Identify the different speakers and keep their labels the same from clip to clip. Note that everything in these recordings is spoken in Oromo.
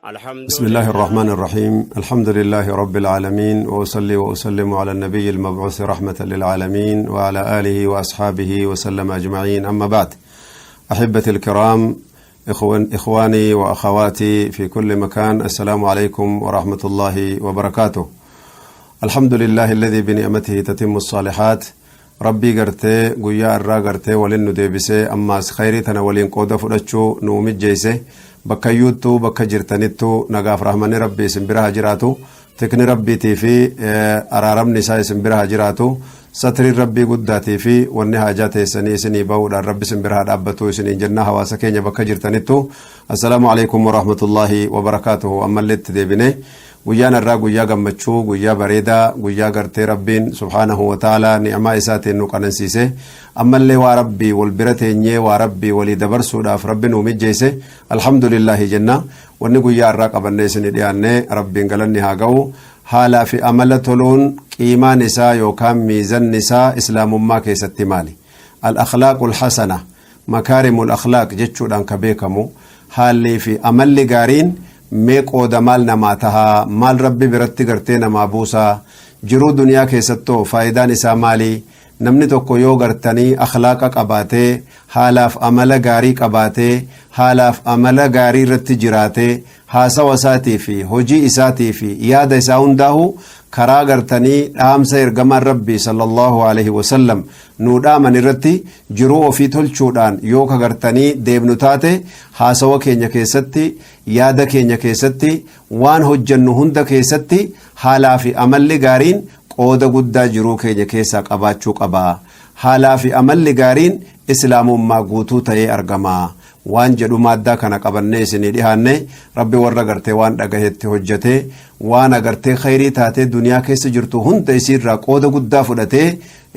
Speaker 1: بسم الله الرحمن الرحيم، الحمد لله رب العالمين، وأصلي وأسلم على النبي المبعوث رحمة للعالمين وعلى آله وأصحابه وسلم أجمعين، أما بعد. أحبتي الكرام، إخواني وأخواتي في كل مكان، السلام عليكم ورحمة الله وبركاته. الحمد لله الذي بنعمته تتم الصالحات. Rabbii gartee guyyaa irraa gartee waliin nu deebisee, ammaas khayrii tana waliin qooda fudhachuu nu mijjeesse, bakka iyyuuttuu bakka jirtanittuu nagaaf rahmanni Rabbii isin bira haa jiraatu, tikni Rabbiitii fi araaramni isaa isin bira haa jiraatu, satriin Rabbii guddaatii fi wanni haajaa teessanii isinii bahuudhaan Rabbi isin bira haa dhaabbatu isiniin jenna. Hawaasa keenya bakka jirtanittuu assalaamu alaikum warahmatullaahi wabarakaatuhu. Ammallee itti deebine. Guyyaan irraa guyyaa gammachuu, guyyaa bareedaa, guyyaa gartee Rabbiin subhaanahu wa ta'aalaa ni'amaa isaatiin nu qanansiise. Ammallee waa Rabbii wal bira teenyee waa Rabbii walii dabarsuudhaaf Rabbi nu mijjeesse, alhamdulillaahi jenna. Wanni guyyaa irraa qabannee isinii dhiyaannee, Rabbiin galanni haa ga'u, haalaa fi amala toluun qiimaan isaa yookaan miizanni isaa Islaamummaa keessatti maali? Al-akhlaaqul hasana, makaarimul akhlaaq jechuudhaan ka beekamu, haalli fi amalli gaariin mee qooda maal namaa tahaa? Maal Rabbi biratti gartee namaa buusaa? Jiruu duniyaa keessattoo faayidaan isaa maali? Namni tokko yoo gartanii akhlaaqa qabaatee, haalaaf amala gaarii qabaatee, haalaaf amala gaarii irratti jiraatee, haasawa isaatii fi hojii isaatii fi yaada isaa hundaahu karaa gartanii dhaamsa ergamaan Rabbii sallallahu alaihi wasallam nuu dhaaman irratti jiruu ofii tolchuudhaan yoo ka gartanii deemnu taate, haasawa keenya keessatti, yaada keenya keessatti, waan hojjannu hunda keessatti haalaa fi amalli gaariin qooda guddaa jiruu keenya keessaa qabaachuu qaba. Haalaa fi amalli gaariin Islaamummaa guutuu ta'ee argama waan jedhu maaddaa kana qabannee isinii dhihaanne. Rabbi warra gartee waan dhagahetti hojjate, waan agartee khayrii taatee duniyaa keessa jirtu hunda isiirraa qooda guddaa fudhatee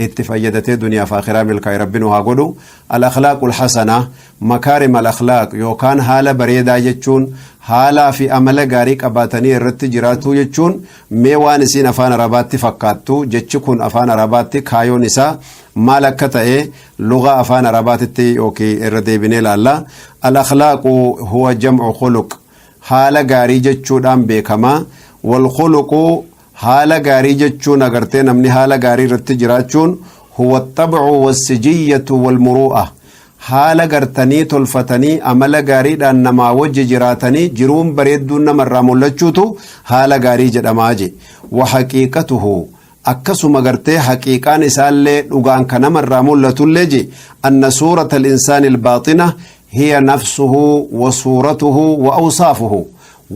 Speaker 1: itti fayyadatee duniyaaf akhiraa milkaa'e Rabbi nu haa godhu. Al-akhlaaqul hasana, makaarim al-akhlaaq yookaan haala bareedaa jechuun, haalaa fi amala gaarii qabaatanii irratti jiraatu jechuun, mee waan isiin afaan Arabaatti fakkaattu, jechi kun afaan Arabaatti kaayoon isaa maal akka ta'e lugaa afaan Arabaatitti yookiin irra deebinee ilaalla. Al-akhlaaqu huwa jam'u khuluq, haala gaarii jechuudhaan beekama. Wal khuluqu, haala gaarii jechuun, agartee namni haala gaarii irratti jiraachuun, huwa xabcu wassijiyyatu walmuru'a, haala gartanii tolfatanii amala gaariidhaan namaa wajji jiraatanii jiruun bareedduun namarraa mul'achuutu haala gaarii jedhamaa je. Wa haqiiqatuhu, akkasuma gartee haqiiqaan isaallee dhugaan ka namarraa mul'atullee je, anna suurata al-insaani al-baaxina hiya nafsuhu wa suuratuhu wa awsaafuhu,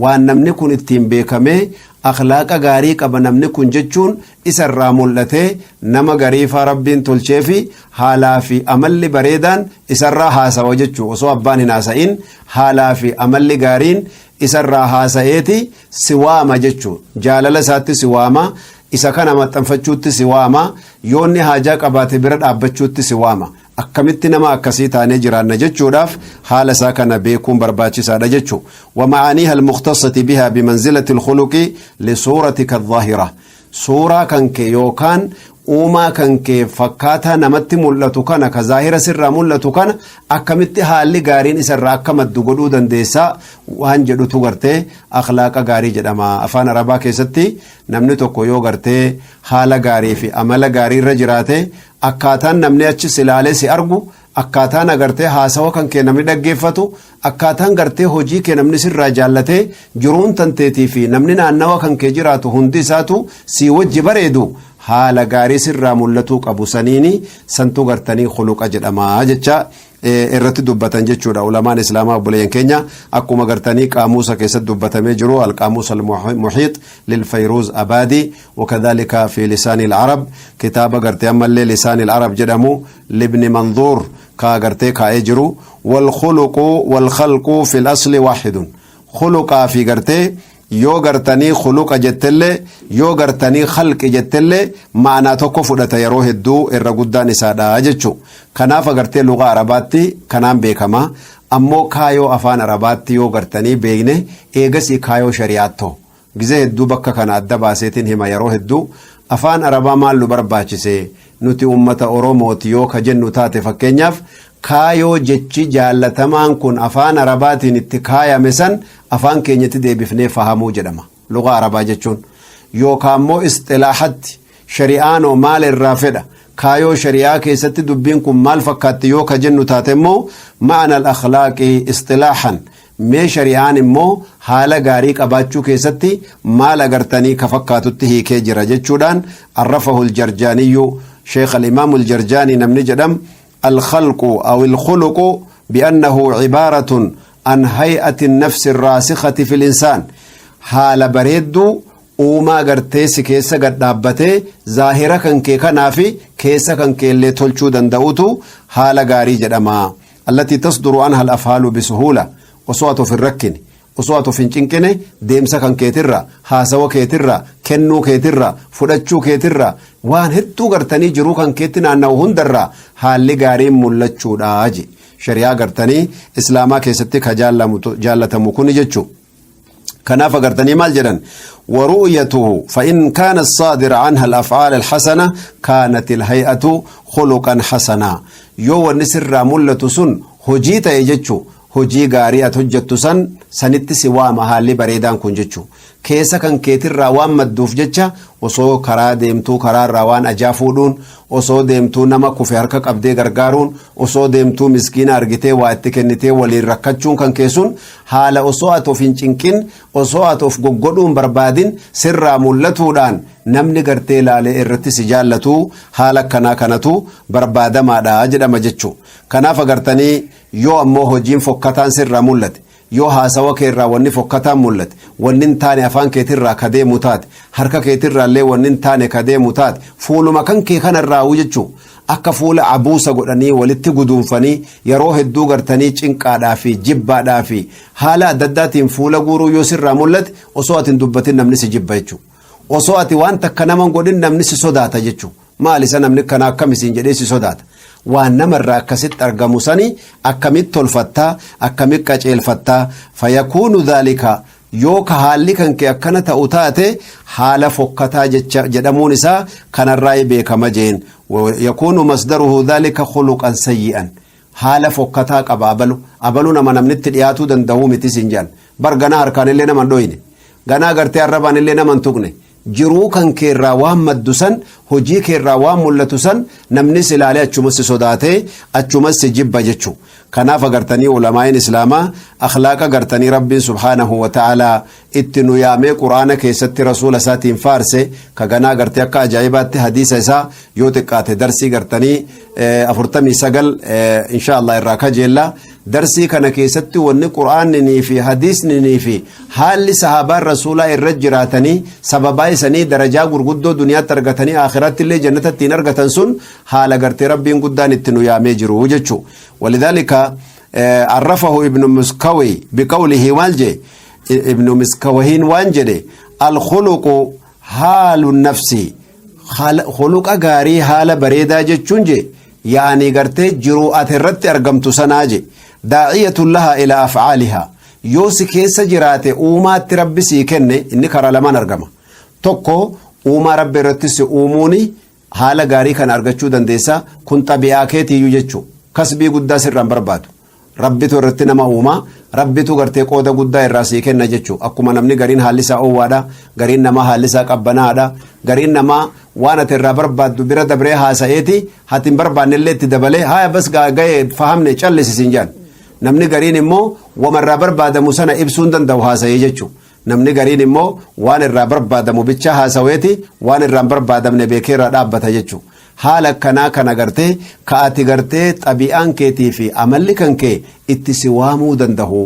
Speaker 1: waan namni kun ittiin beekamee akhlaaqa gaarii qaba namni kun jechuun isarraa mul'atee nama gariifaa Rabbiin tolchee fi haalaa fi amalli bareedaan isarraa haasawa jechuu. Osoo abbaan hin haasa'in haalaa fi amalli gaariin isarraa haasa'eeti si waama jechuu. Jaalala isaatti si waama, isa kana maxxanfachuutti si waama, yoonni haajaa qabaate bira dhaabbachuutti si waama. Akkamitti nama akkasii taanee jiraanna jechuudhaaf haala isaa kana beekuun barbaachisaadha jechuu. ومعانيها المختصة بها بمنزلة الخلق لصورتك الظاهرة, suuraa kan kee yookaan uumaa kan kee fakkaataa namatti mul'atu kana, ka zaahira sirraa mul'atu kana, akkamitti haalli gaariin isarraa akka maddu godhuu dandeessaa waan jedhutu gartee akhlaaqa gaarii jedhama. Afaan Arabaa keessatti namni tokko yoo gartee haala gaarii fi amala gaarii irra jiraate, akkaataan namni achis ilaalee si argu, akkaataan agartee haasawa kan kee namni dhaggeeffatu, akkaataan gartee hojii kee namni sirraa jaallatee jiruun tanteetii fi namni naannawa kan kee jiraatu hundi isaatu si wajji bareedu, haala gaarii sirraa mul'atuu qabu saniini santuu gartanii khuluqa jedhama jecha irratti dubbatan jechuudha ulamaan Islaamaa, obboleeyyan keenya. Akkuma gartanii qaamuusa keessatti dubbatamee jiru, القاموس المحيط للفيروز أبادي، وكذلك في لسان العرب, kitaaba gartee ammallee لسان العرب jedhamu لابن منظور kaa gartee kaa'ee jiru. والخلق والخلق في الأصل واحد. Khuluqaa fi gartee yoo gartanii khuluqa jettellee, yoo gartanii khalqi jettellee, ma'anaa tokko fudhata yeroo hedduu irra guddaan isaadha jechuu. Kanaaf agartee lugaa Arabaatti kanaan beekama. Ammoo kaayoo afaan Arabaatti yoo gartanii beekne, eegasii kaayoo shari'aattoo gizee hedduu bakka kana adda baaseetiin hima. Yeroo hedduu afaan Arabaa maal nu barbaachise nuti ummata Oromooti yoo ka jennu taate, fakkeenyaaf Kaayoo jechi jaallatamaan kun afaan Arabaatiin itti kaayame san afaan keenyatti deebifnee fahamuu jedhama lugaa Arabaa jechuun. Yookaan immoo isxilaahatti shari'aanoo maal irraa fedha, kaayoo shari'aa keessatti dubbiin kun maal fakkaatti yoo ka jennu taate immoo, ma'ana al-akhlaaqi isxilaahan, mee shari'aan immoo haala gaarii qabaachuu keessatti maal agartanii ka fakkaatutti hiikee jira jechuudhaan. Arrafahu aljarjaaniyyu, sheekh al-imaam aljarjaanii namni jedham, الخلق أو الخلق بأنه عبارة عن هيئة النفس الراسخة في الإنسان، haala bareedduu uumaa gartee si keessa gad dhaabbatee zaahira kan kee kanaa fi keessa kan keellee tolchuu danda'utu haala gaarii jedhama. التي تصدر عنها الأفعال بسهولة، osoo ati of hin rakkine, osoo ati of hin cinqine, deemsa kan keetirra, haasawa keetirra, kennuu keetirra, fudhachuu keetirra, waan hedduu gartanii jiruu kan keetti naanna'u hundarra haalli gaariin mul'achuudha je shari'aa gartanii Islaamaa keessatti ka jaallatamu kuni jechuu. Kanaaf agartanii maal jedhan? ورؤيته فإن كان الصادر عنها الأفعال الحسنة كانت الهيئة خلقا حسنا. Yoo wanni sirraa mul'atu sun hojii ta'e jechuu, hojii gaarii ati hojjettu san sanitti si waama haalli bareedaan kun jechuu. Keessa kan keetirraa waan madduuf jecha, osoo karaa deemtuu karaarraa waan ajaa fuudhuun, osoo deemtuu nama kufe harka qabdee gargaaruun, osoo deemtuu miskiina argitee waa itti kennitee waliin rakkachuun kan keessun haala osoo ati of hin cinqin, osoo ati of goggodhuun barbaadin sirraa mul'atuudhaan namni gartee ilaalee irratti si jaallatu, haala akkanaa kanatu barbaadamaadha jedhama jechuu. Kanaaf agartanii, yoo ammoo hojiin fokkataan sirraa mul'ate, yoo haasawa keerraa wanni fokkataan mul'ate, wanni hin taane afaan keetirraa ka deemu taate, harka keetirraa illee wanni hin taane ka deemu taate, fuuluma kan kee kanarraa jechuu, akka fuula abuusa godhanii walitti guduunfanii yeroo hedduu gartanii cinqaadhaa fi jibbaadhaa fi haala adda addaatiin fuula guuruu yoo sirraa mul'ate, osoo ati hin dubbatin namni si jibba jechuu. Osoo ati waan takka nama hin godhin namni si sodaata jechuu. Maal isa namni kana akkam isiin jedhee si sodaata. Waan namarraa akkasitti argamu sani akkamitti tolfattaa, akkamitti qaceelfattaa? فيكون ذلك, yoo ka haalli kan kee akkana ta'u taate, haala fokkataa jecha jedhamuun isaa kanarraa beekama jeen. يكون مصدره ذلك خلقا سيئا, haala fokkataa qaba abalu, abalu nama namnitti dhiyaatuu danda'uu miti sin jedhan bar. Ganaa harkaan illee nama hin dhoyne, ganaa gartee arrabaan illee nama hin tuqne, jiruu kan keerraa waan maddu san, hojii keerraa waan mul'atu san, namnis ilaalee achumas si sodaatee achumas si jibba jechuu. Kanaaf agartanii, ulamaa'iin Islaamaa akhlaaqa gartanii Rabbiin سبحانه وتعالى itti nu yaamee Quraana keessatti rasuula isaatiin faarse, ka ganaa gartee akka ajaa'ibaatti hadiisa isaa yoo xiqqaate darsii gartanii 49 insha Allah irraa kajeella. Darsii kana keessatti wanni Qur'aaninii fi hadiisninii fi haalli sahaabaan rasuulaa irra jiraatanii sababaa isanii darajaa gurguddoo duniyaatti argatanii akhiratti illee jannata ittiin argatan sun haala gartee Rabbiin guddaan itti nu yaamee jiru jechuu. ولذلك عرفه ابن مسكوي بقوله, maal je ابن مسكوهين waan jedhe: الخلق حال النفس. Khuluqa gaarii, haala bareedaa jechuun je, yaani gartee jiruu ati irratti argamtu sanaa je, داعية لها إلى أفعالها. Yoo si keessa jiraate, uumaatti Rabbi sii kenne, inni karaa lamaan argama. Tokko, uumaa Rabbi irratti si uumuuni haala gaarii kana argachuu dandeessa. Kun xabi'aa keetiiyyuu jechuu, kasbii guddaa sirraan barbaadu. Rabbitu irratti nama uumaa, Rabbitu gartee qooda guddaa irraa sii kenna jechuu. Akkuma namni gariin haalli isaa oowwaadha, gariin namaa haalli isaa qabbanaadha, gariin namaa waan ati irraa barbaaddu bira dabree haasa'eeti hati hin barbaannellee itti dabalee, "Haya, bas, ga'ee, fahamne, callisi," siin. Namni gariin immoo wama irraa barbaadamu sana ibsuu hin danda'u haasa'ee jechuu. Namni gariin immoo waan irraa barbaadamu bicha haasaweeti waan irraa hin barbaadamne beekee irraa dhaabbata jechuu. Haala akkanaa kana gartee ka ati gartee xabi'aan keetii fi amalli kan kee itti si waamuu danda'u,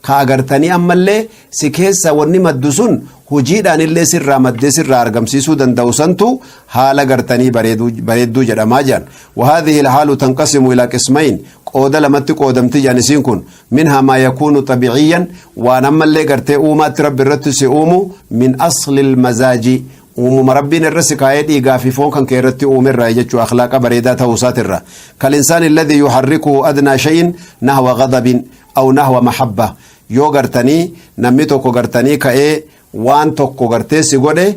Speaker 1: ka agartanii ammallee si keessa wanni maddu sun hojiidhaan illee sirraa maddee sirraa argamsiisuu danda'u santu haala gartanii bareedduu jedhamaa jedhan. وهذه الحال تنقسم إلى قسمين, qooda lamatti qoodamti jedhan isiin kun. منها ما يكون طبيعيا, waan ammallee gartee uumaatti Rabbi irratti si uumu, من أصل المزاج, uumuma Rabbiin irra si kaayee dhiigaa fi foon kan kee irratti uumerraa jechuu, akhlaaqa bareedaa ta'uu isaatirra. كالإنسان الذي يحركه أدنى شيء نحو غضب أو نحو محبة. Yoo gartanii namni tokko gartanii ka'ee waan tokko gartee si godhe,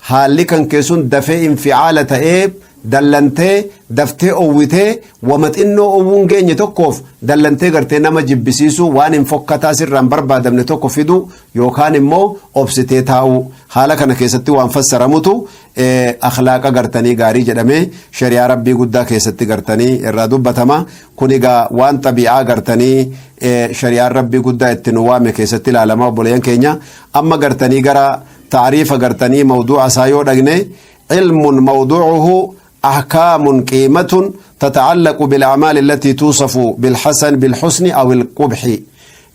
Speaker 1: haalli kan kee sun dafee inficaala ta'ee Dallantee daftee owwitee wama xinnoo owwuun geenye tokkoof dallantee gartee nama jibbisiisuu, waan hin fokkataa sirraan barbaadamne tokko fiduu, yookaan immoo obsitee taa'uu, haala kana keessatti waan fassaramutu akhlaaqa gartanii gaarii jedhamee shari'aa Rabbii guddaa keessatti gartanii irraa dubbatama. Kun egaa waan xabi'aa gartanii shari'aan Rabbii guddaa itti nu waame keessatti ilaalama, obboleeyyan keenya. Amma gartanii gara taariifa gartanii mawduu'a isaa yoo dhagne, علم موضوعه أحكام قيمة تتعلق بالأعمال التي توصف بالحسن بالحسن أو القبح.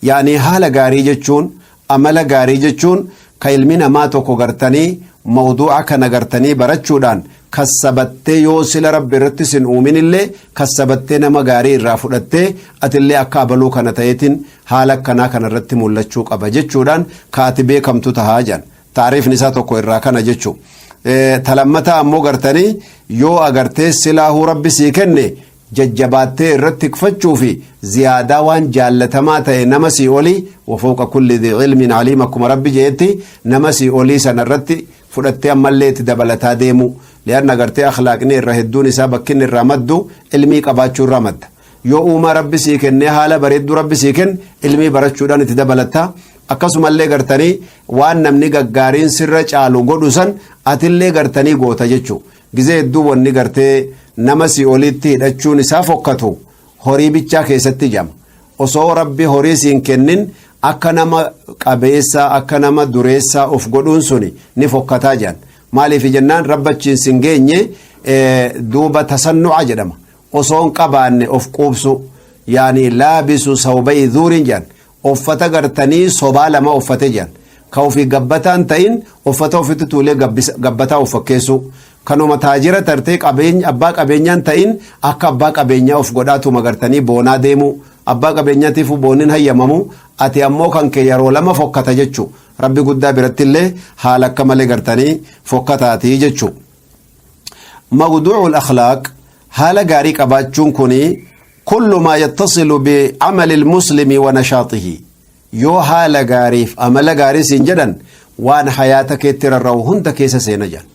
Speaker 1: يعني haala gaarii jechuun, amala gaarii jechuun, ka ilmi namaa tokko gartanii mawduu'a kana gartanii barachuudhaan kassabattee, yoo sila Rabbi irratti sin uuminillee, kassabattee nama gaarii irraa fudhattee, atillee akka abaluu kana ta'eetiin haala akkanaa kana irratti mul'achuu qaba jechuudhaan ka ati beekamtu tahaa jedhan. Taariifni isaa tokko irraa kana jechuu. Talammataa ammoo gartanii yoo agartee silaahuu Rabbi sii kenne, jajjabaattee irratti tikfachuu fi ziyaadaa waan jaallatamaa ta'e nama sii olii, وفوق كل ذي علم عليم, akkuma Rabbi jeetti, nama sii olii sana irratti fudhattee ammallee itti dabalataa deemu. Li'anna agartee akhlaaqni irra hedduun isaa bakkinni irraa maddu ilmii qabaachuu irraa madda. Yoo uumaa Rabbi sii kennee, haala bareedduu Rabbi sii kenne, ilmii barachuudhaan itti dabalatta. Akkasumallee gartanii waan namni gaggaariin sirra caalu godhu san atillee gartanii goota jechuu. Gizee hedduu wanni gartee nama si olitti hidhachuun isaa fokkatu horii bichaa keessatti jama. Osoo Rabbi horii siin kennin akka nama qabeessaa, akka nama dureessaa of godhuun suni ni fokkataa jedhan. Maaliif jennaan, rabbachiin sin geenye. Duuba tasannu'a jedhama, osoo hin qabaanne of quubsu. يعني لابس ثوبي زور jedhan, uffata gartanii sobaa lama uffate jedhan, ka ofii gabbataan ta'in uffata ofitti tuulee gabbataa of fakkeessu, kanuma taajira tartee qabeenya abbaa qabeenyaan ta'in akka abbaa qabeenyaa of godhaatuma gartanii boonaa deemu. Abbaa qabeenyaatiif booniin hayyamamu, ati ammoo kan kee yeroo lama fokkata jechuu. Rabbi guddaa birattillee haala akka malee gartanii fokkataatii jechuu. موضوع الأخلاق, haala gaarii qabaachuun kuni, كل ما يتصل بعمل المسلم ونشاطه. Yoo haala gaariif amala gaarii siin jedhan, waan hayaata keetti rarra'u hunda keessa seena jedhan.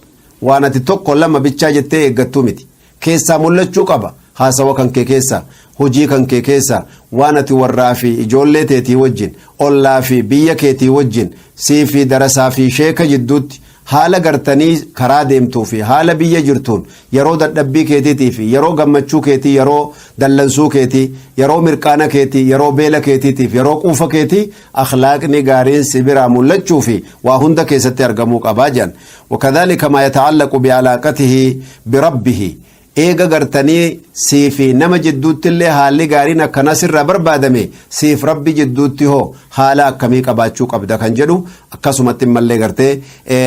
Speaker 1: Waan ati tokko lama bichaa jettee eeggattuu miti, keessaa mul'achuu qaba. Haasawa kan kee keessa, hojii kan kee keessa, waan ati warraa fi ijoollee teetii wajjin, ollaa fi biyya keetii wajjin, sii fi darasaa fi sheeka jidduutti, haala gartanii karaa deemtuu fi haala biyya jirtuun, yeroo dadhabbii keetiitii fi yeroo gammachuu keetii, yeroo dallansuu keetii, yeroo mirqaana keetii, yeroo beela keetiitiif yeroo quufa keetii, akhlaaqni gaariin si biraa mul'achuu fi waa hunda keessatti argamuu qabaa jedhan. وكذلك ما يتعلق بعلاقته بربه. Eega gartanii sii fi nama jidduutti illee haalli gaariin akkanaa sirraa barbaadame, siif Rabbi jidduutti hoo haala akkamii qabaachuu qabda kan jedhu akkasumatti mallee gartee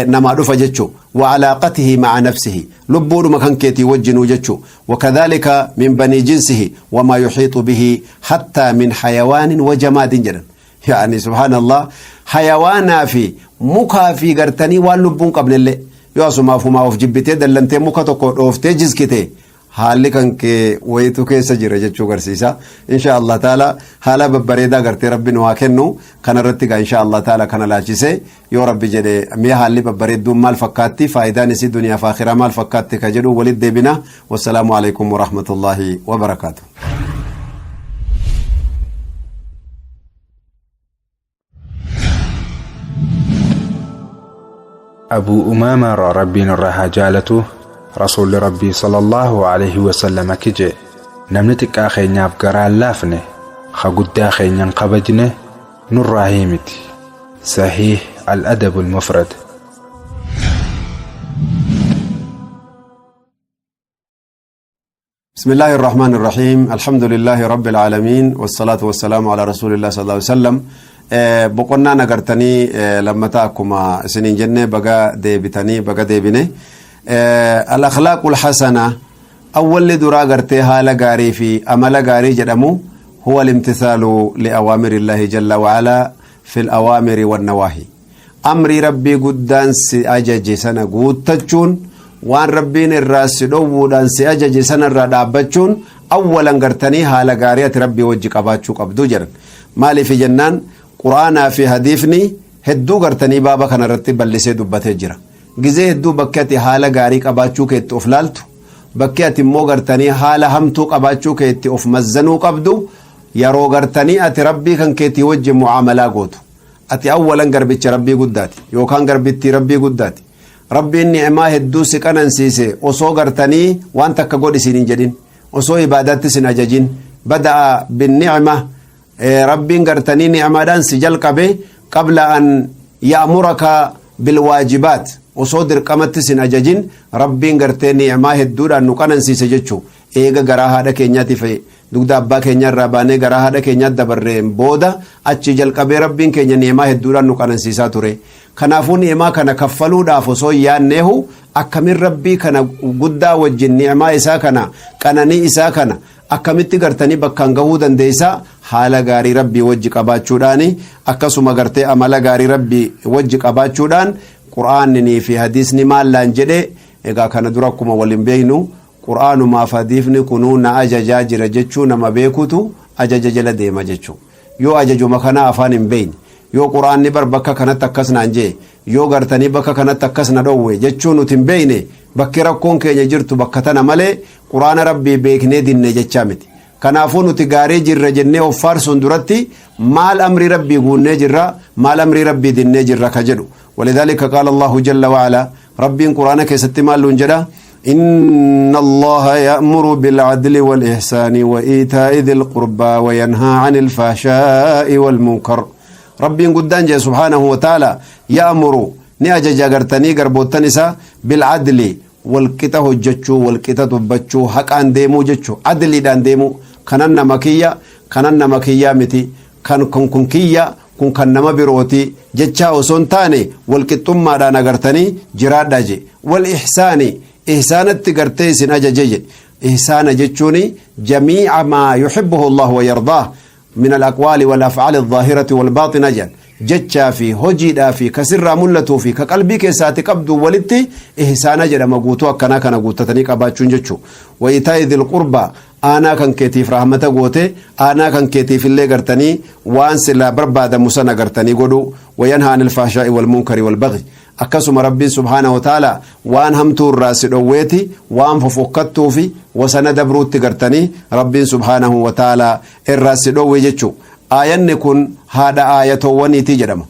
Speaker 1: namaa dhufa jechuu. وعلاقته مع نفسه, lubbuudhuma kan keetii wajjinuu jechuu. وكذلك من بني جنسه وما يحيط به حتى من حيوان وجماد jedhan. يعني سبحان الله, hayawaanaa fi mukaa fi gartanii waan lubbuun qabnellee, yoo asumaaf humaa of jibbitee dallantee muka tokko dhooftee jiskite, haalli kan kee wayitu keessa jira jechuu garsiisa. Insha Allah taala haala babbareedaa gartee Rabbi nu haa kennu. Kanarratti gaa insha Allah taala kana laalchise, yoo Rabbi jedhe, mee haalli babbareedduun maal fakkaatti, faayidaan isii duniyaa fi akhiraa maal fakkaatti ka jedhu walitti deebina. والسلام عليكم ورحمة الله وبركاته.
Speaker 2: Abuu Umaamaa irraa Rabbiin irraa haa jaalatu, Rasuulli Rabbii صلى الله عليه وسلم akki jee: "Namni xiqqaa keenyaaf garaan laafne, ka guddaa keenyan kabajne, nurraa miti." Sahiih Al-Adab al-Mufrad.
Speaker 1: بسم الله الرحمن الرحيم، الحمد لله رب العالمين، والصلاة والسلام على رسول الله صلى الله عليه وسلم. Boqonnaa nagartanii lammataa akkuma isiniin jenne, baga deebitanii, baga deebine. الأخلاق الحسنة, awwalli duraa gartee haala gaarii fi amala gaarii jedhamu, هو الامتثال لأوامر الله جل وعلا في الأوامر والنواهي. Amrii Rabbii guddaan si ajaje sana guuttachuun, waan Rabbiin irraa si dhowwuudhaan si ajaje sana irraa dhaabbachuun, awwalan gartanii haala gaarii ati Rabbii wajji qabaachuu qabdu jedhan. Maaliif jennaan, Quraanaa fi hadiifni hedduu gartanii baaba kana irratti bal'isee dubbatee jira. Gizee hedduu bakki ati haala gaarii qabaachuu keetti of laaltu Bakki ati immoo gartanii haala hamtuu qabaachuu keetti of mazzanuu qabdu yeroo gartanii ati Rabbii kan keetii wajjin mu'aamalaa gootu. Ati awwalan garbicha Rabbii guddaati yookaan garbittii Rabbii guddaati. Rabbiin ni'imaa hedduu si qanansiise osoo gartanii waan takka godhi siin hin jedhin, osoo ibaadaatti sin ajajin. Bada'a binni'ima, Rabbiin gartanii ni'imaadhaan si jalqabe, qabla an ya'muraka bilwaajibaat, osoo dirqamatti sin ajajin Rabbiin gartee ni'imaa hedduudhaan nu qanansiise jechuu. Eega garaa haadha keenyaatiif dugda abbaa keenya irraa baanee garaa haadha keenyaatti dabarreen booda, achi jalqabee Rabbiin keenya ni'imaa hedduudhaan nu qanansiisaa ture. Kanaafuu ni'imaa kana kaffaluudhaaf osoo hin yaanneehu, akkamin Rabbii kana guddaa wajjin ni'imaa isaa kana, qananii isaa kana akkamitti gartanii bakkaan gahuu dandeessa? Haala gaarii Rabbii wajji qabaachuudhaani, akkasuma gartee amala gaarii Rabbii wajji qabaachuudhaan. Qur'aanninii fi hadiisni maallaan jedhe? Egaa kana dura akkuma waliin beeknu, qur'aanumaaf hadiifni kunuu na ajajaa jira jechuu nama beekutu ajaja jala deema jechuu. Yoo ajajuma kana afaan hin beekne, yoo qur'aanni bar bakka kanatti akkas naan jee, yoo gartanii bakka kanatti akkas na dhoowwe jechuu nuti hin beekne, bakki rakkoon keenya jirtu bakka tana malee qur'aana Rabbii beeknee dinne jechaa miti. Kanaafuu nuti gaarii jirra jennee of faarsuun duratti, maal amrii Rabbii guunnee jirra, maal amrii Rabbii dinnee jirra ka jedhu. ولذلك قال الله جل وعلا, Rabbiin qur'aana keessatti maal nuun jedha? إن الله يأمر بالعدل والإحسان وإيتاء ذي القربى وينهى عن الفحشاء والمنكر. Rabbiin guddaan jee سبحانه وتعالى, يأمر, ni ajaja gartanii garboottan isaa, بالعدل, walqixa hojjechuu, walqixa dubbachuu, haqaan deemuu jechuu, adliidhaan deemuu. Kanan nama kiyya, kanan nama kiyyaa miti, kan kun kiyya, kun kan nama birooti jechaa osoo hin taane, walqixxummaadhaan agartanii jiraadha je. والإحسان, ihsaanatti gartee isin ajaje jedhe. Ihsaana jechuun جميع ما يحبه الله ويرضاه من الأقوال والأفعال الظاهرة والباطنة jedhan. Jechaa fi hojiidhaa fi kasirraa mul'atuu fi ka qalbii keessaati qabdu walitti ihsaana jedhama. Guutuu akkanaa kana guuttatanii qabaachuun jechuu. وإيتاء ذي القربى, aanaa kan keetiif rahmata goote, aanaa kan keetiif illee gartanii waan silaa barbaadamu sana gartanii godhu. وينهى عن الفحشاء والمنكر والبغي, akkasuma Rabbiin سبحانه وتعالى waan hamtuu irraa si dhowweeti, waan fofokkattuu fi wasana dabruutti gartanii Rabbiin سبحانه وتعالى irraa si dhowwe jechuu. Aayanni kun haadha aayatoowwaniitii jedhama.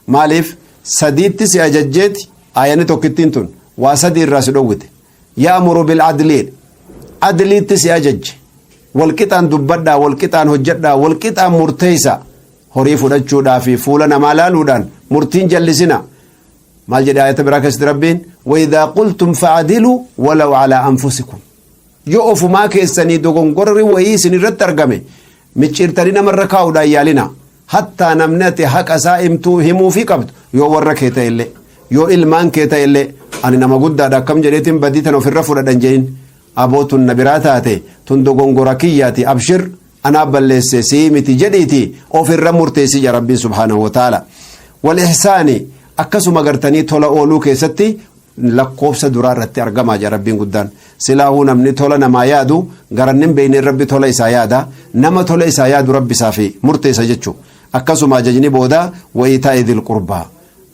Speaker 1: Maaliif? Sadiitti si ajajjeeti. Aayanni tokkittiin tun waa sadii irraa si dhowwite. يأمر بالعدل, adliitti si ajajje. Walqixaan dubbadhaa, walqixaan hojjedhaa, walqixaan murteeysa. Horii fudhachuudhaa fi fuula namaa laaluudhaan murtiin jallisina. Maal jedhe ayata biraa keessatti Rabbiin? وإذا قلتم فاعدلوا ولو على أنفسكم. Yoo ofumaa keessanii dogongorri wayii isin irratti argame, micciirtanii namarra kaa'uudhaan yaalina. Hattaa namni ati haqa isaa himtuu himuufii qabdu yoo warra kee ta'e illee, yoo ilmaan kee ta'e illee, ani nama guddaadha akkam jedheetiin badii tan ofirra fudhadhan jedhin. Aboo, tun na biraa taate, tun dogongora kiyyaati, abshir, anaa balleesse, sii miti jedhiiti ofirra murteessi ja Rabbiin سبحانه وتعالى. والإحسان, akkasuma gartanii tola ooluu keessatti lakkoofsa duraa irratti argamaa jira Rabbiin guddaan. Silaahuu namni tola namaa yaadu garannin beeyneen Rabbi tola isaa yaada. Nama tola isaa yaadu Rabbi isaa fi murteessa jechuu. Akkasuma ajajni booda وإيتاء ذي القربى,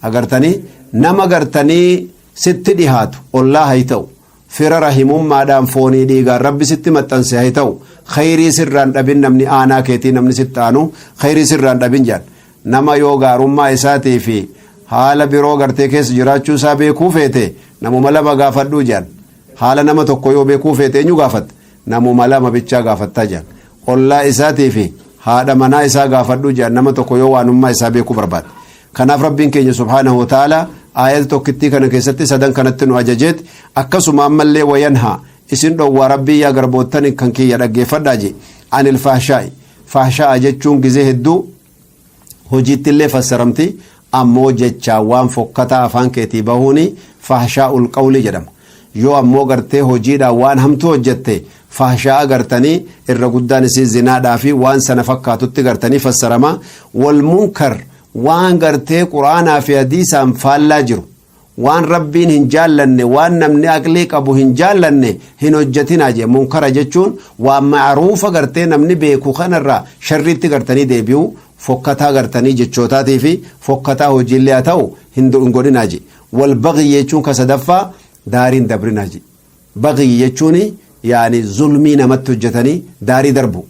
Speaker 1: agartanii nama gartanii sitti dhihaatu, ollaa hay ta'u, fira rahimummaadhaan foonii dhiigaan Rabbi sitti maxxanse hay ta'u, khayrii sirraan dhabin. Namni aanaa keetii, namni sitti aanu khayrii sirraan dhabin jedhan. Nama yoo gaarummaa isaatii fi haala biroo gartee keessa jiraachuu isaa beekuu feete, namuma lama gaafadhuu jedhan. Haala nama tokko yoo beekuu feete, eenyu gaafatta? Namuma lama bichaa gaafattaa jedhan. Ollaa isaatii fi haadha manaa isaa gaafadhuu jedhan, nama tokko yoo waanummaa isaa beekuu barbaade. Kanaaf Rabbiin keenya سبحانه وتعالى aayata tokkittii kana keessatti sadan kanatti nu ajajeet. Akkasuma ammallee وينهى, isin dhowwaa Rabbii, yaa garboottan kan kiyya dhaggeeffadhaa je, عن الفحشاء. Fahshaa'a jechuun gizee hedduu hojiitti illee fassaramti, ammoo jechaa waan fokkataa afaan keetii bahuuni فحشاء القول jedhama. Yoo ammoo gartee hojiidhaan waan hamtuu hojjette, fahshaa'a gartanii irra guddaan isii zinaadhaa fi waan sana fakkaatutti gartanii fassarama. والمنكر, waan gartee quraanaa fi hadiisaan faallaa jiru, waan Rabbiin hin jaallanne, waan namni aqlii qabu hin jaallanne hin hojjetinaa jee. Munkara jechuun waan macruufa gartee namni beeku kanarraa sharriitti gartanii deebi'u, fokkataa gartanii jechootaatii fi fokkataa hojiillee haa ta'u hin godhinaa je. والبغي jechuun ka sadaffaa, daariin dabrinaa je. Bagii jechuun yaani zulmii namatti hojjetanii daarii darbu.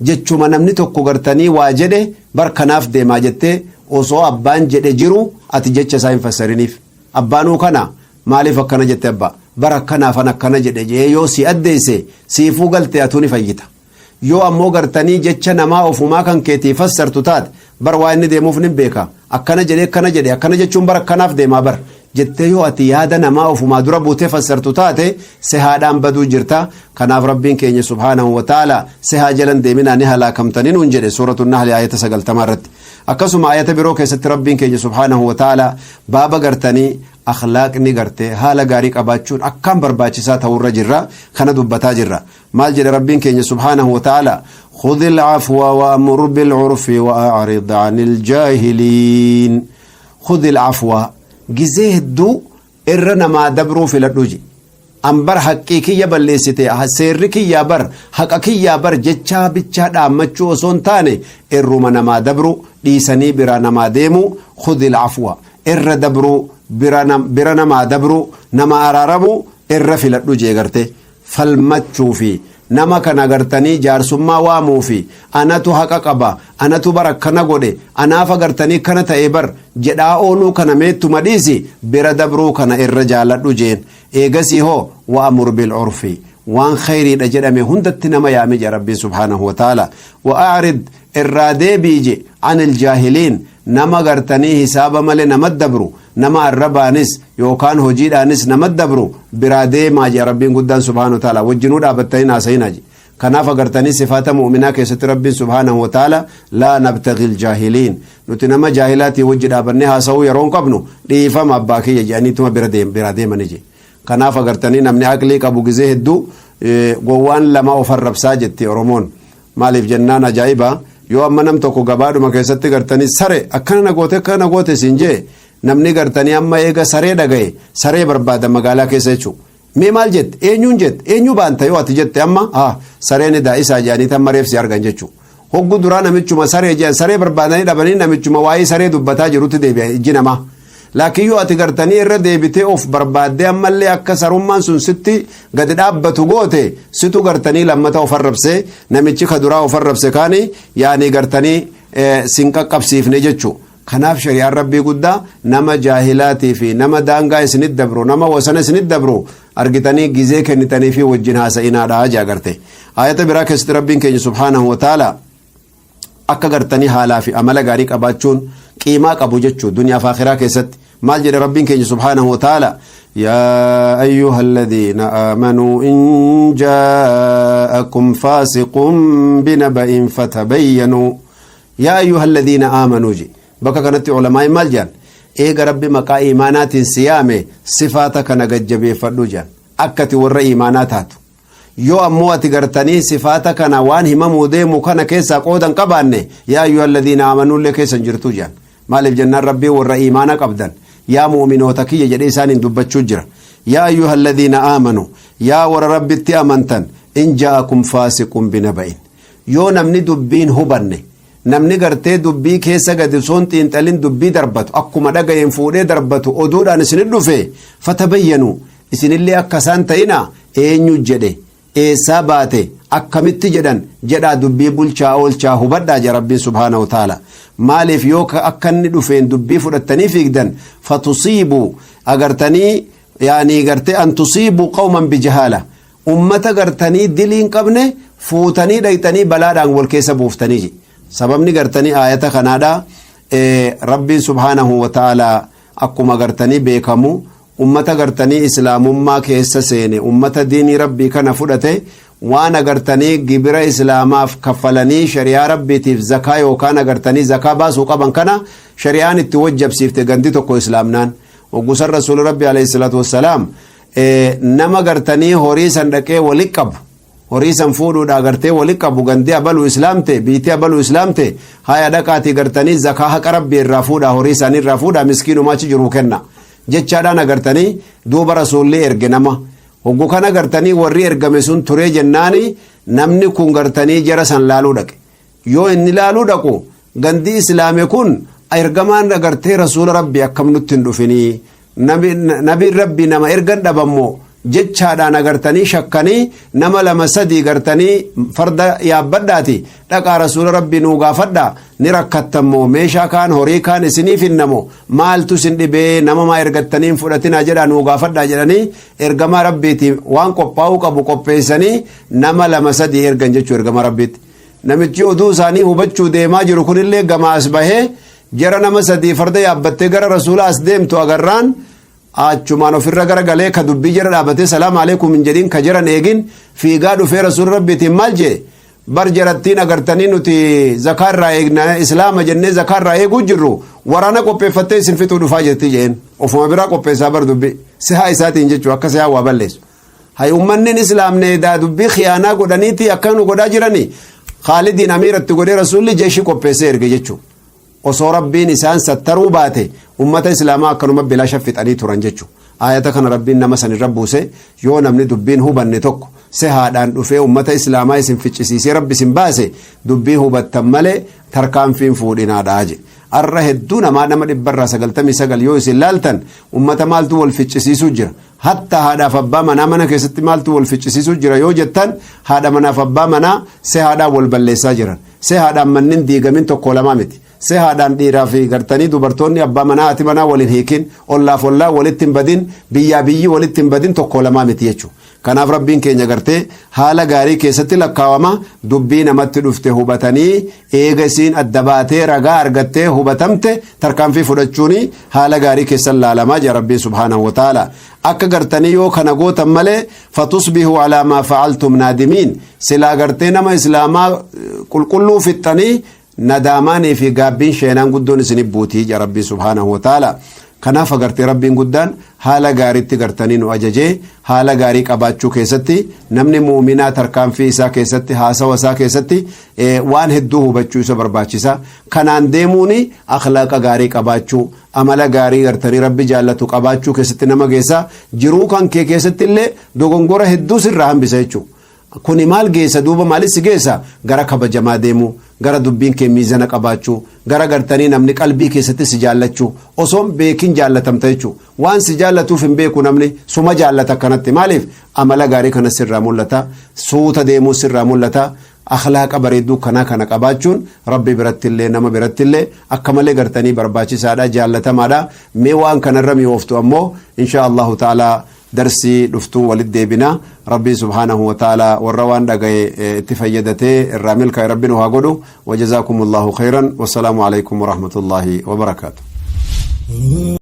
Speaker 1: Jechuma namni tokko gartanii waa jedhe bar kanaaf deemaa jettee osoo abbaan jedhe jiru ati jecha isaa hin fassariniif. Abbaanuu kana maaliif akkana jette abbaa bar akkanaafan akkana jedhe jee yoo si addeesse siifuu galte atuu ni fayyita. Yoo ammoo gartanii jecha namaa ofumaa kan keetii fassartu taate bar waa inni deemuuf ni beeka akkana jedhe akkana jedhe akkana jechuun bar akkanaaf deemaa bar jettee yoo ati yaada namaa ofumaa dura buutee fassartu taate sehaadhaan baduu jirta. Kanaaf Rabbiin keenya subhaanahu wa ta'ala sehaa jalan deeminaa ni halaakamtanii nuun jedhe suuratu Nahli ayata 90 irratti. Akkasuma ayata biroo keessatti Rabbiin keenya subhaanahu wa ta'ala baaba gartanii akhlaaqni gartee haala gaarii qabaachuun akkaan barbaachisaa ta'urra jirra kana dubbataa jirra. Maal jedhe Rabbiin keenya subhaanahu wa ta'ala? خذ العفو وأمر بالعرف وأعرض عن الجاهلين. خذ العفو gizee hedduu irra namaa dabruu filadhu je. An bar haqqii kiyya balleessite, seerri kiyyaa bar haqa kiyyaa bar jechaa bichaa dhaammachuu osoo hin taane irruma namaa dabru dhiisanii bira namaa deemu. خذ العفو irra dabruu, bira namaa dabru, nama araaramu irra filadhu jee. Garte falmachuu fi nama kana gartanii jaarsummaa waamuu fi anatu haqa qaba, anatu bar akkana godhe, anaaf agartanii kana ta'e bar jedhaa ooluu kana meettuma dhiisi, bira dabruu kana irra jaaladhu jeen. Eegasii hoo وأمر بالعرف waan khayriidha jedhame hundatti nama yaame je Rabbiin subhaanahu wa ta'ala. وأعرض irraa deebii je عن الجاهلين nama gartanii hisaaba malee nama dabru, nama arrabaanis yookaan hojiidhaanis nama dabru biraa deemaa je Rabbiin guddaan subhaanahu wa ta'ala. Wajjinuu dhaabattanii haasa'inaa je. Kanaaf agartanii sifaata mu'minaa keessatti Rabbiin subhaanahu wa ta'ala لا نبتغي الجاهلين nuti nama jaahilaatii wajji dhaabannee haasa'uu yeroo hin qabnu, dhiifama abbaa kiyya jedhaniituma bira deemani je. Kanaaf agartanii namni aqlii qabu gizee hedduu gowwaan lama of arrabsaa jetti Oromoon. Maaliif jennaan ajaa'iba, yoo amma nam tokko gabaadhuma keessatti gartanii sare akkana na goote, akkana na goote siin jee, namni gartanii amma eega saree dhagaye saree barbaada magaalaa keessa jechuudha. Mee maal jette, eenyuun jette, eenyu baanta yoo ati jette, amma sareen edaa isaa jedhanii tamma reefsi argan jechuudha. Hoggu duraa namichuma saree jedhan saree barbaadanii dhabanii namichuma waa'ee saree dubbataa jirutti deebi'a ijji namaa. Laakiin yoo ati gartanii irra deebitee of barbaaddee ammallee akka sarummaan sun sitti gadi dhaabbatu goote, situ gartanii lammata of arrabsee namichi ka duraa of arrabse kaani yaanii gartanii sin qaqqabsiifne jechuudha. Kanaaf shari'aan Rabbii guddaa nama jaahilaatii fi nama daangaa isinit dabru, nama wasana isinit dabru argitanii gizee kennitanii fi wajjin haasa'inaadha jaa garte. Ayata biraa keessatti Rabbiin keenya subhaanahu wa ta'ala akka gartanii haalaa fi amala gaarii qabaachuun qiimaa qabu jechuu duniyaa fi akhiraa keessatti maal jedhe Rabbiin keenya subhaanahu wa ta'ala? يا أيها الذين آمنوا إن جاءكم فاسق بنبأ فتبينوا. يا أيها الذين آمنوا جي bakka kanatti ulamaa maal jedhan? Eega Rabbi maqaa iimaanaatiin siyaame sifaata kana gajjabeeffadhu jedhan, akkati warra iimaanaa taatu. Yoo ammoo ati gartanii sifaata kana waan himamuu deemu kana keessaa qoodan qabaanne, يا أيها الذين آمنوا llee keessan jirtu jedhan. Maaliif jennaan Rabbii warra iimaana qabdan, yaa mu'minoota kiyya jedhee isaaniin dubbachuu jira. يا أيها الذين آمنوا yaa warra Rabbitti amantan, إن جاءكم فاسق بنبإ yoo namni dubbiin hubanne, namni gartee dubbii keessa gadi soon xiinxalin dubbii darbatu, akkuma dhaga'een fuudhee darbatu oduudhaan isinit dhufe, فتبينوا isinillee akka isaan ta'ina, eenyu jedhe, eessaa baate, akkamitti jedhan jedhaa dubbii bulchaa oolchaa hubadhaa jedha Rabbiin subhaanahu wa ta'ala. Maaliif yoo akka inni dhufeen dubbii fudhattanii fiigdan, فتصيبوا agartanii yaanii gartee أن تصيبوا قوما بجهالة ummata gartanii dilii hin qabne fuutanii dhayxanii balaadhaan wal keessa buuftanii. Sababni gartanii aayata kanaadha, Rabbiin subhaanahu wa ta'ala akkuma gartanii beekamu ummata gartanii islaamummaa keessa seene, ummata diinii Rabbii kana fudhate, waan agartanii gibira islaamaaf kaffalanii shari'aa Rabbiitiif zakaa yookaan agartanii zakaa baasuu qaban kana shari'aan itti wajjabsiifte. Gandi tokko islaamnaan hoggusan Rasuuli Rabbi alayhi salaatu wassalaam nama gartanii horii san dhaqee wali qabu, horii san fuudhuudha gartee wali qabu, gandi abaluu islaamte, biitii abaluu islaamte, haya dhaqaatii gartanii zakaa haqa Rabbii irraa fuudha, horii isaanii irraa fuudha, miskiinumaa achi jiru kenna jechaadhaan agartanii duuba Rasuulli erge nama. Hoggu kana gartanii warri ergame sun turee jennaani namni kun gartanii jara san laaluu dhaqe. Yoo inni laaluu dhaqu gandi islaame kun ergamaan agartee Rasuula Rabbi akkam nutti hin dhufinii, nabiin Rabbi nama ergan dhabammoo Jechaadhaan agartanii shakkanii, nama lama sadii gartanii farda yaabbadhaati dhaqaa, Rasuula Rabbii nuu gaafadha, ni rakkattammoo, meeshaa kaan, horii kaan isiniif hinnamo, maaltu isin dhibee, nama maa ergattanii hin fudhatinaa jedhaa nuu gaafadhaa jedhanii, ergamaa Rabbiiti waan qophaa'uu qabu qopheessanii nama lama sadii ergan jechuu ergamaa Rabbiitti. Namichi oduu isaanii hubachuu deemaa jiru kunillee gamaas bahee jara nama sadii farda yaabbattee gara Rasuula as deemtu agarraan, achumaan ofirra garagalee, ka dubbii jara dhaabatee "Salaamu alaikum" hin jedhin, ka jaran eegin, fiigaa dhufee Rasuula Rabbiitiin maal jee? Bar jarattiin agartanii nuti zakaa irraa eegna, Islaama jennee zakaa irraa eeguu jirru, waraana qopheeffattee isin fixuu dhufaa jirti jeen. Ofuma biraa qopheessaa bar dubbii sihaa isaatiin jechuu, akka sihaa waa balleessu. Hay, ummannin Islaamne daa dubbii khiyaanaa godhaniiti akka nu godhaa jirani. Khaalidiin amiiratti godhee Rasuulli jeeshii qopheessee erge jechuu. Osoo Rabbiin isaan sattaruu baate, ummata Islaamaa akkanuma bilaasha fixanii turan jechuu. Ayata kana Rabbiin nama san irra buuse. Yoo namni dubbiin hubanne tokko sehaadhaan dhufee ummata Islaamaa isin ficcisiisee Rabbi isin baase, dubbii hubattan malee tarkaanfiin fuudhinaadhaa jedhe. Arra hedduu namaa, nama 99% yoo isin laaltan, ummata maaltu wal ficcisiisuu jira? Hatta haadhaaf abbaa manaa mana keessatti maaltu wal ficcisiisuu jira yoo jettan, haadha manaaf abbaa manaa sehaadhaan wal balleessaa jiran. Sehaadhaan mannin diigamin tokko lamaa miti. Sehaadhaan dhiiraa fi gartanii dubartoonni abbaa manaa haati manaa waliin hiikin, ollaaf ollaa walitti hin badin, biyyaa biyyi walitti hin badin tokko lamaa miti jechuudha. Kanaaf Rabbiin keenya gartee haala gaarii keessatti lakkaawama dubbii namatti dhufte hubatanii, eega isiin adda baatee ragaa argattee hubatamte tarkaanfii fudhachuun haala gaarii keessan laalamaa jira Rabbiin subhaanahu wa ta'ala. Akka gartanii yoo kana gootan malee, فتصبحوا على ما فعلتم نادمين, silaa gartee nama Islaamaa qulqulluu fixxanii nadaamaanii fi gaabbiin sheenaan guddoon isinif buutii jira Rabbiin subhaanahu wa ta'ala. Kanaaf agartee Rabbiin guddaan haala gaariitti gartanii nu ajajee, haala gaarii qabaachuu keessatti namni muuminaa tarkaanfii isaa keessatti, haasawa isaa keessatti waan hedduu hubachuu isa barbaachisa. Kanaan deemuun akhlaaqa gaarii qabaachuu, amala gaarii gartanii Rabbi jaallatu qabaachuu keessatti nama geessa. Jiruu kan kee keessatti illee dogongora hedduu sirraa hambisa jechuudha. Kuni maal geessa duuba? Maalis si geessa? Gara kabajamaa deemuu, gara dubbiin kee miizana qabaachuu, gara gartanii namni qalbii keessatti si jaallachuu. Osoo beekin jaallatamta jechuu. Waan si jaallatuuf hin beeku, namni suma jaallata akkanatti. Maaliif? Amala gaarii kana sirraa mul'ata, suuta deemuu sirraa mul'ata. Akhlaaqa bareedduu kanaa kana qabaachuun Rabbi birattillee nama birattillee akka malee gartanii barbaachisaadha, jaallatamaadha. Mee waan kanarra mi'ooftu ammoo insha Allahu ta'ala darsii dhuftuu walit deebina. Rabbii subhaanahu wa ta'ala warra waan dhagaye itti fayyadatee irraa milkaa'e Rabbi nu haa godhu. وجزاكم الله خيرا، والسلام عليكم ورحمة الله وبركاته.